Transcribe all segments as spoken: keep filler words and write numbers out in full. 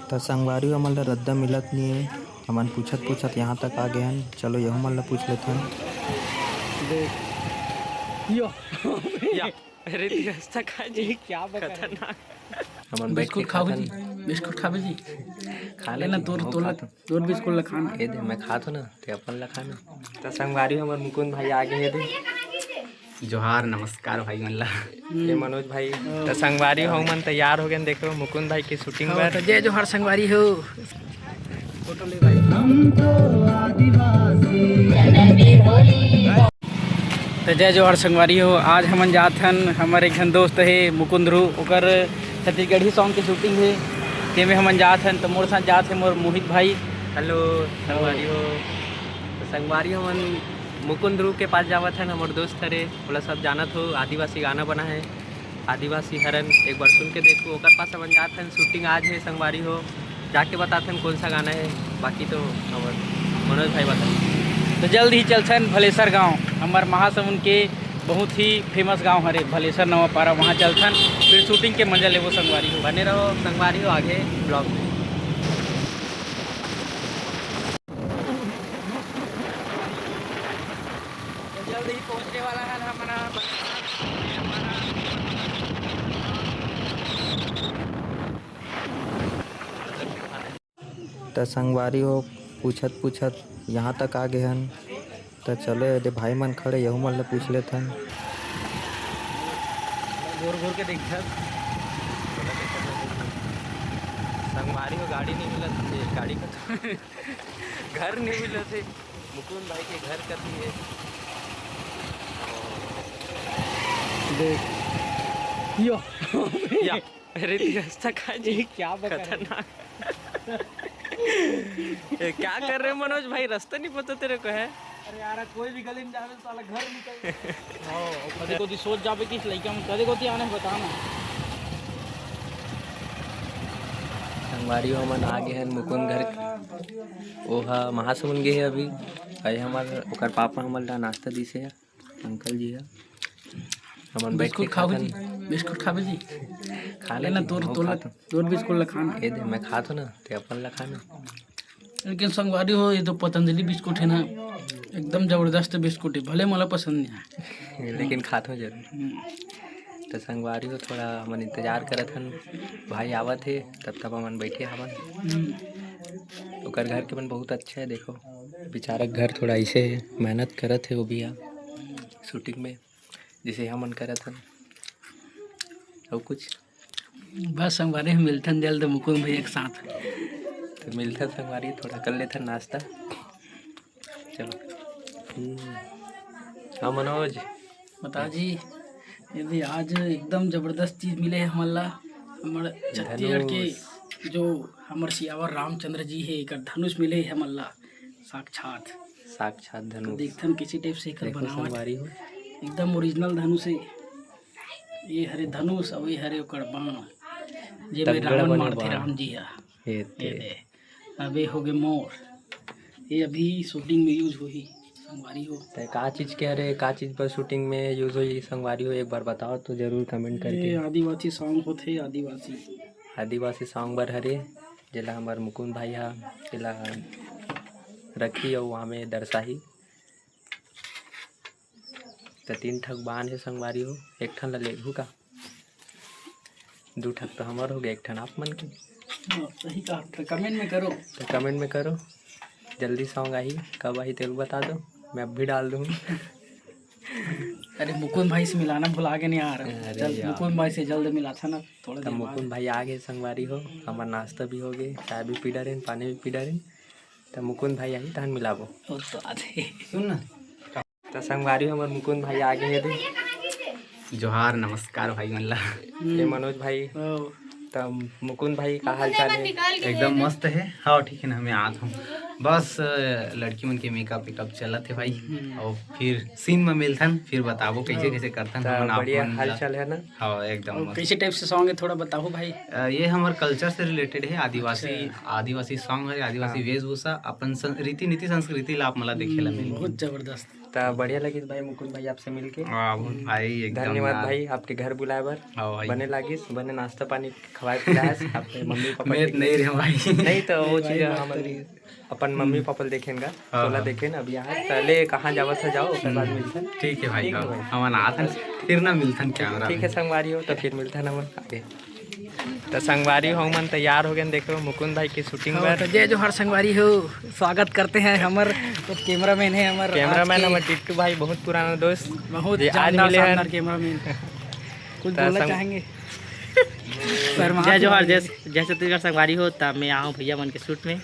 त संगवारी हो, हमन ला रद्दा मिलत नइ हे। हमन पूछत पूछत यहाँ तक आ गे हन। चलो, यहू मन ला पूछ लेथन। देख। यो। या। अरे, ये रास्ता का जी? ये क्या बता रहे? खतरनाक। हमन बैठ के बिस्कुट खाबे खाथन। जी, बिस्कुट खाबे जी। खा ले ना, जी, तोर, हमहू तोर, खाथन। तोर बिस्कुट ला खाना। ये दे, मैं खाथों ना, ते अपन ला खाना। त संगवारी हो, हमर मुकुंद भाई आ गे हे दे। जोहार, नमस्कार भाई मन ला। ये मनोज भाई। त संगवारी हो, मन तैयार हो गए, देखो मुकुंद भाई की शूटिंग हाँ, बर। त जय जोहार संगवारी हो। फोटो ले भाई। त जय जोहार संगवारी हो, आज हमन जात हन, हमर एक झन दोस्त हे मुकुंद रू, ओकर छत्तीसगढ़ी सॉन्ग के शूटिंग हे, तेमे हमन जात हन। त मोर साथ जात हे मोर मोहित भाई। हेलो संगवारी हो। त संगवारी हो, हमन मुकुंद रू के पास जावत हन, हमर दोस्त हरे, ओला सब जानत हो, आदिवासी गाना बना है। आदिवासी हरन, एक बार सुन के देखो। ओकर पास हमन जात हन, शूटिंग आज हे संगवारी हो, जाके बताथन कौन सा गाना हे। बाकी तो हमर मनोज भाई बताथन। तो जल्द ही चलथन भलेसर गांव, हमर महासमुंद के बहुत ही फेमस गांव हरे भलेसर नवापारा, वहां चलथन, फिर शूटिंग के मजा लेबो संगवारी हो। बने रहो संगवारी हो आगे ब्लॉग में। तो जल्द ही पहुंचने वाला है हमारा। त संगवारी हो, पूछत पूछत यहाँ तक आ गे हन। त चलो, एदे भाई मन खड़े, यहू मन ल पूछ लेथन। घूर घूर के देखत। संगवारी हो, गाड़ी नहीं मिलत हे, गाड़ी का घर नहीं मिलत हे। मुकुंद भाई के घर कती हे। देख। यो। या। अरे, ये रास्ता का जी? ये क्या बता रहे? खतरनाक। ये क्या कर रहे हैं मनोज भाई, रास्ता नहीं पता तेरे को है? अरे यार, कोई भी गली में जावे तो साला घर निकल। हाँ, कभी कभी सोच जावे कि इस लइका में कभी कभी आने बताना। संगवारी हो, हमन आ गे हन मुकुंद घर। वो हा महासमुंद गे हे अभी। अरे, हमर ओकर पापा हमन ला नाश्ता दिसे हे, अंकल जी हा। हमन बैठ के बिस्कुट खाबे खाथन। जी, बिस्कुट खाबे जी। खा ले ना, जी, तोर, हमहू तोर, खाथन। तोर बिस्कुट ला खाना। ये दे, मैं खाथों ना, ते अपन ला खाना। लेकिन संगवारी हो, ये तो पतंजलि बिस्कुट है ना, एकदम जबरदस्त बिस्कुट है, भले मोला पसंद नहीं आए। लेकिन खाथों जरूर। हम्म। तो संगवारी हो, थोड़ा हमन इंतजार करत हन, भाई आवत हे, तब तक हमन बैठे हवन। हम्म। ओकर घर के मन बहुत अच्छा है, देखो, बेचारा घर थोड़ा ऐसे है, मेहनत करत हे वो भी हा, शूटिंग में, जैसे हमन करत हन। और कुछ? बस संगवारी हो, मिलथन जल्द मुकुंद भैया के साथ। तो मिलथन संगवारी, थोड़ा कर लेथन नाश्ता। चलो। हम्म। हाँ मनोज। बता जी, ये भी आज एकदम जबरदस्त चीज मिले हे हमन ला। हमर छत्तीसगढ़ के धनुष। जो हमर सियावर रामचंद्र जी हे, एकर धनुष मिले हे हमन ला, साक्षात। साक्षात तो धनुष। देखथन किसी टाइप से एकर देखो बनावट। संगवारी हो। एकदम ओरिजिनल धनुष हे। ये हरे धनुष अउ ये हरे ओकर बाण, जेमे तगड़ा रावण बने मारथे बाण। राम जी हा। ये ये ते। दे। अब ये होगे मोर। ये अभी शूटिंग में यूज होही, संगवारी हो। ते का चीज के हरे, का चीज पर शूटिंग में यूज होही, संगवारी हो, एक बार बताओ तो जरूर कमेंट ये करके। आदिवासी सॉन्ग होथे, आदिवासी। आदिवासी सॉन्ग बर हरे, जेला हमर मुकुंद भाई हा, एला रखी अउ वहाँ में दर्शाही। त तीन ठक बान हे संगवारी हो, एक ठन ला लेगहू का? दू ठक तो हमर हो गए, एक ठन आप मन के। हाँ, सही कहा, तो कमेंट में करो। तो कमेंट में करो, जल्दी सॉन्ग आही, कब आही तेल बता दो, मैं अब भी डाल दूँ। अरे मुकुंद भाई से मिलाना भुला के नहीं आ रहा। अरे जल्द यार। मुकुंद भाई से जल्द मिला था ना, थोड़ा तो दिन बाद। मुकुंद भाई आ गए संगवारी हो, हमार नाश्ता भी हो गए, चाय भी पी डारेन, पानी भी पी डारेन। त मुकुंद भाई आही तहन मिलाबो। वो तो आथे। सुन ना। त संगवारी हमर मुकुंद भाई आ गए हे दे। जोहार, नमस्कार भाई मन ला। ये मनोज भाई। ओ। त मुकुंद भाई का हाल चाल हे? एकदम मस्त हे। हाँ, ठीक है ना, मैं आत हूँ। बस, अ, लड़की मन के मेकअप वेकअप चलत हे भाई। हम्म। और फिर सीन में मिलथन, फिर बताबो कैसे हाँ। कैसे करथन त हमन आप बढ़िया मन हाल ला। चाल हे ना? हाँ, एकदम और मस्त। कैसे टाइप से सॉन्ग है, थोड़ा बताओ भाई। अ, ये हमर कल्चर से रिलेटेड है, आदिवासी, अच्छा। आदिवासी सॉन्ग है, आदिवासी हाँ। वेशभूषा, अपन सं-, रीति नीति संस्कृति ला आप मन ला देखे ला हम्म, मिलही। बहुत जबरदस्त। त बढ़िया लगिस भाई मुकुंद भाई आपसे मिलके। वाह, बहुत भाई, एकदम धन्यवाद यार। भाई, आपके घर बुलाए बर। हाँ भाई। बने लागिस, बने नाश्ता पानी खवाए पिलाएस आपके मम्मी पापा मैं के। नहीं रहे भाई। नहीं तो वो नहीं चीज भाई, बात हमन तो नहीं। अपन मम्मी हम्म। पापा ल देखेन गा, हाँ, तोला हाँ। देखेन। अब यहाँ त ले कहाँ जावत है जाओ, ओकर बाद हम्म। मिलथन। ठीक है भाई, ठीक है हाँ। भाई। हमन आथन, फिर ना मिलथन कैमरा ठीक में। है संगवारी हो, तो फिर मिलथन हमन आगे। त संगवारी हो मन तैयार हो गए, देखो मुकुंद भाई की शूटिंग हाँ, बर। तो जय जोहार संगवारी हो, स्वागत करते हैं हमर कैमरामैन है हमर कैमरामैन आज के हमर टिट्टू भाई, बहुत पुराना दोस्त। बहुत ये आज जानदार मिले हैं। शानदार कैमरामैन। कुछ त बोलना संग- चाहेंगे? शर्मा जय जोहार, जय, जय छत्तीसगढ़ संगवारी हो। त मैं आऊँ भैया मन के शूट में,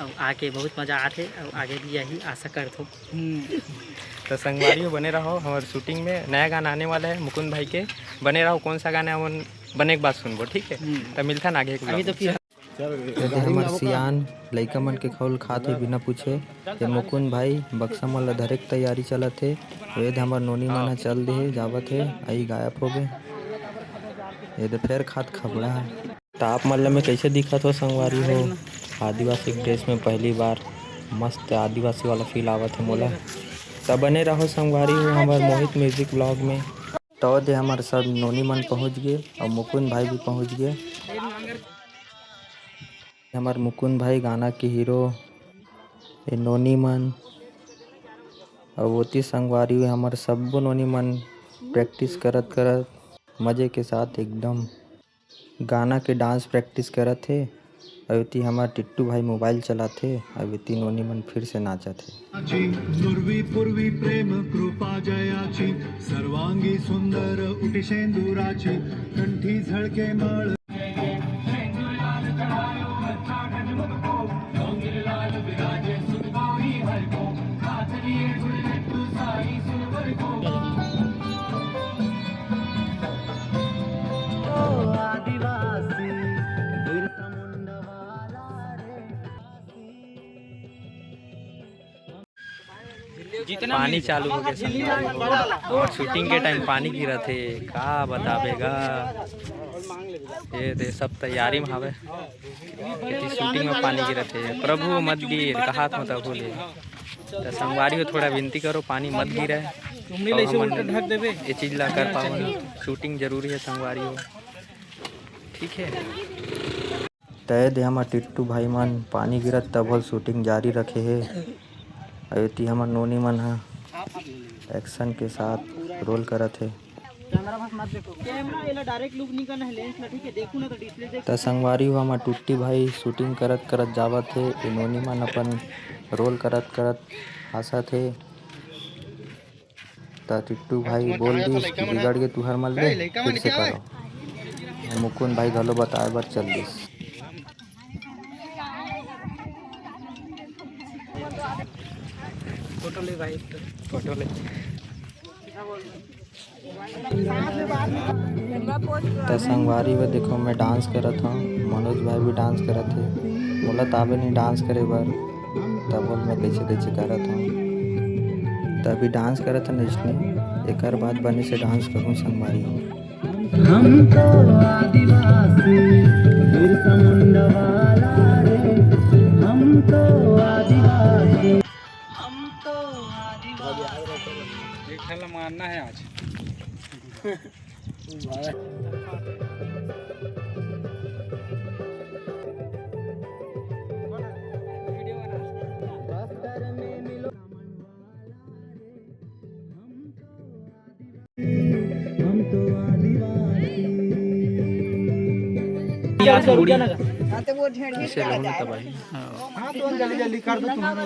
अउ आके बहुत मजा आथे, अउ आगे भी यही आशा करथों। हम्म। त संगवारी हो बने रहो हमर शूटिंग में, नया गाना आने वाला है मुकुंद भाई के, बने रहो। कौन सा गाना हमन बने के बाद सुनबो, ठीक है? हम्म। त मिलथन आगे के अभी vlog तो में। फिर ये दे हमर सियान लइका मन के खौल खात हे बिना पूछे। ये मुकुंद भाई बक्सा मन ल धरे के तैयारी चलत हे। ये दे हमर नोनी मन ह चल दे हे, जावत हे, आई गायब हो गए। ये दे फेर खात खबड़ा हे। त आप मन ल मैं कइसे दिखत हो संगवारी हो? आदिवासी ड्रेस में पहली बार मस्त आदिवासी वाला फील आवत हे मोला। त बने रहो संगवारी हो हमर मोहित म्यूजिक ब्लॉग में। त दे हमर सब नोनी मन पहुँच गे अउ मुकुंद भाई भी पहुँच गे। हमर मुकुंद भाई गाना के हीरो, ये नोनी मन अउ ओती संगवारी हो हमर सब्बो नोनी मन प्रैक्टिस करत करत मजे के साथ एकदम गाना के डांस प्रैक्टिस करत हे। अउ एती हमर टिट्टू भाई मोबाइल चलात हे, अउ एती नोनी मन फिर से नाचत हे। पूर्वी पूर्वी प्रेम कृपा जयाची, सर्वांगी सुंदर उटी शेंदुराची, कंठी झळके माळ। पानी चालू हो गया संगवारी हो। और शूटिंग के टाइम पानी गिरत हे, का बताबे गा। ये दे सब तैयारी में हावे, एती शूटिंग में पानी गिरत हे। प्रभु मत गिर, कहात हों तभो ले। त संगवारी हो थोड़ा विनती करो, पानी मत गिरे। तुमने और ले से हमन उल्टा ढक देबे। ये चीज ला कर पावन, शूटिंग जरूरी है संगवारी हो, ठीक है। त ये दे हमर टिट्टू भाई मन पानी गिरत तभो ले शूटिंग जारी रखे हे। अउ एती हमर नोनी मन ह एक्शन के साथ रोल करत हे। त संगवारी हो हमर टुट्टी भाई शूटिंग करत करत जावत हे, ए नोनी मन अपन रोल करत करत हंसत हे। त टिट्टू भाई बोल दिस कि बिगड़ गे तुहर मन ले, फिर से करो। मुकुंद भाई घलो बताए बर चल दिस। फोटो ले भाई, फोटो ले। त संगवारी हो देखो, मैं डांस करत हंव, मनोज भाई भी डांस करत हे। मोला त आवे नहीं डांस करे बर, तभो ले मैं कइसे कइसे करत हंव। त अभी डांस करत हंव इसने, एकर बाद बने से डांस करूँ संगवारी हो। हम तो आदिवासी बिरसा मुंडा वाला रे, हम तो आदिवासी। एक ठेला मारना है आज। हम तो आदिवासी। यार, पूरी। हाँ, तो वो ढेर ही इसे करा लोगों ने जाए। तबाही। हाँ। हाँ, तो जल्दी जल्दी कर दो, तुम्हारा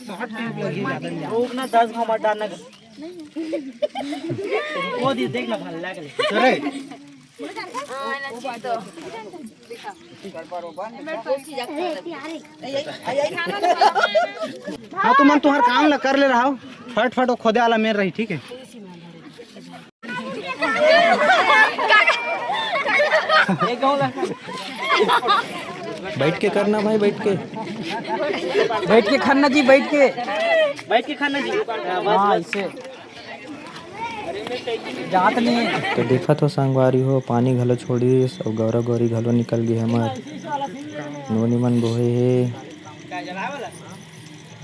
शॉर्ट क्लिप लगी ज्यादा नहीं। रोक ना, दस घाव मत डालना। वो दी, देख ना, भल्ला के ले। अरे। हाँ, तुमन तुहार काम ला कर ले रहा हो, फट फट वो खोदे वाला मेर रही, ठीक है। बैठ के करना भाई, बैठ के। बैठ के खाना जी, बैठ के। बैठ के खाना जी। हाँ, इसे। जात नहीं। तो देखत हो संगवारी हो, पानी घलो छोड़िस अउ गौरा गौरी घलो निकल गे हमर। नोनी मन बोहे हे।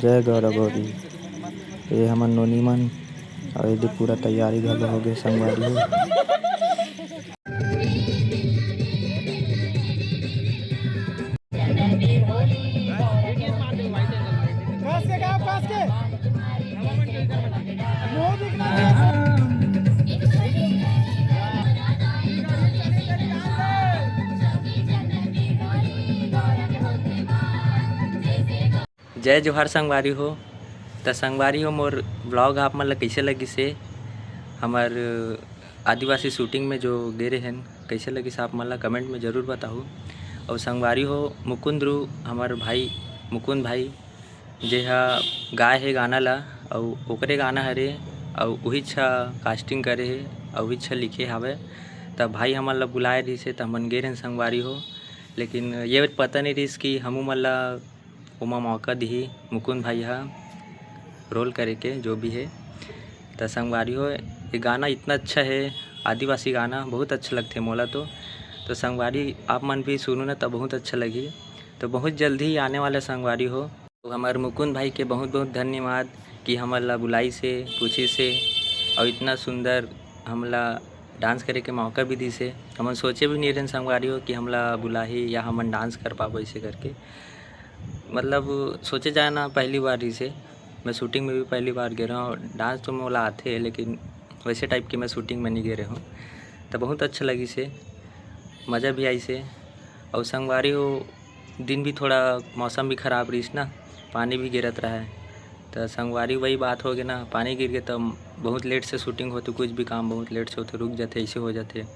जय गौरा गौरी। ये हमर नोनी मन, अउ एदे पूरा तैयारी घलो हो गे संगवारी हो। जय जोहार संगवारी हो। त संगवारी हो, मोर vlog आप मन ल कइसे लगिस हे, हमर आदिवासी shooting में जो गे रहेन, कइसे लगिस आप मन ल comment में जरूर बताहू। अउ संगवारी हो, मुकुंद रू, हमर भाई मुकुंद भाई, जे ह गाए हे गाना ल, अउ ओकरे गाना हरे, अउ उहीच ह casting करे हे, अउ उहीच ह लिखे हावय। त भाई हमन ल बुलाए रिहिस हे, त हमन गे रहेन संगवारी हो, लेकिन ये पता नइ रिहिस कि हमू मन ल ओमा मौका दिही मुकुंद भाई ह role करे के, जो भी हे। त संगवारी हो, ये गाना इतना अच्छा हे, आदिवासी गाना बहुत अच्छा लगथे मोला तो। तो संगवारी, आप मन भी सुनू ना, त बहुत अच्छा लगही। तो बहुत जल्दी ही आने वाला संगवारी हो। तो हमर मुकुंद भाई के बहुत बहुत धन्यवाद कि हमन ला बुलाइस हे, पूछिस हे, अउ इतना सुंदर हमला dance करे के मौका भी दिस हे। हमन सोचे भी नहीं रहेन संगवारी हो कि हमला बुलाही या हमन dance कर पाबो ऐसे करके। मतलब सोचे जाए ना, पहली बार रिहिस हे, मैं shooting में भी पहली बार गे रहूँ। Dance तो मोला आथे, लेकिन वैसे type के मैं shooting में नहीं गे रहूँ। तो बहुत अच्छा लगिस हे, मज़ा भी आइस हे। और संगवारी हो, दिन भी थोड़ा मौसम भी ख़राब रहिस ना, पानी भी गिरत रहा है। तो संगवारी वही बात हो गया ना, पानी गिर गया तो बहुत late से shooting होते, कुछ भी काम बहुत late से होते, रुक जाते, ऐसे हो जाते।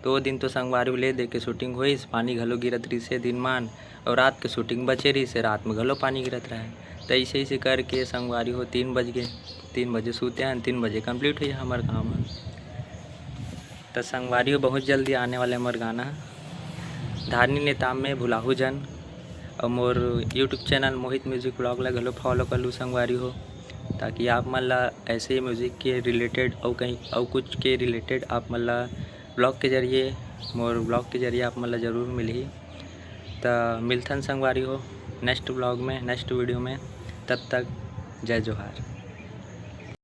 तो वो दिन तो संगवारी ले दे के shooting होइस, पानी घलो गिरत रहिस हे दिन मान, और रात के shooting बचे रहिस हे, रात में घलो पानी गिरत रहा है। तो ऐसे ऐसे करके संगवारी हो तीन बज गए, तीन बजे सूते हैं, तीन बजे complete हुई हमार काम ह। तो संगवारी हो बहुत जल्दी आने वाले हमार गाना ह धारनी नेताम में भुलाहू जन। और मोर YouTube channel मोहित music vlog ला घलो follow कर लू संगवारी हो, ताकि आप मन ला ऐसे ही music के related और कहीं और कुछ के related आप मन ला vlog के जरिए, मोर vlog के जरिए आप मन ला जरूर मिलही। त मिलथन संगवारी हो next vlog में, next video में। तब तक जय जोहार।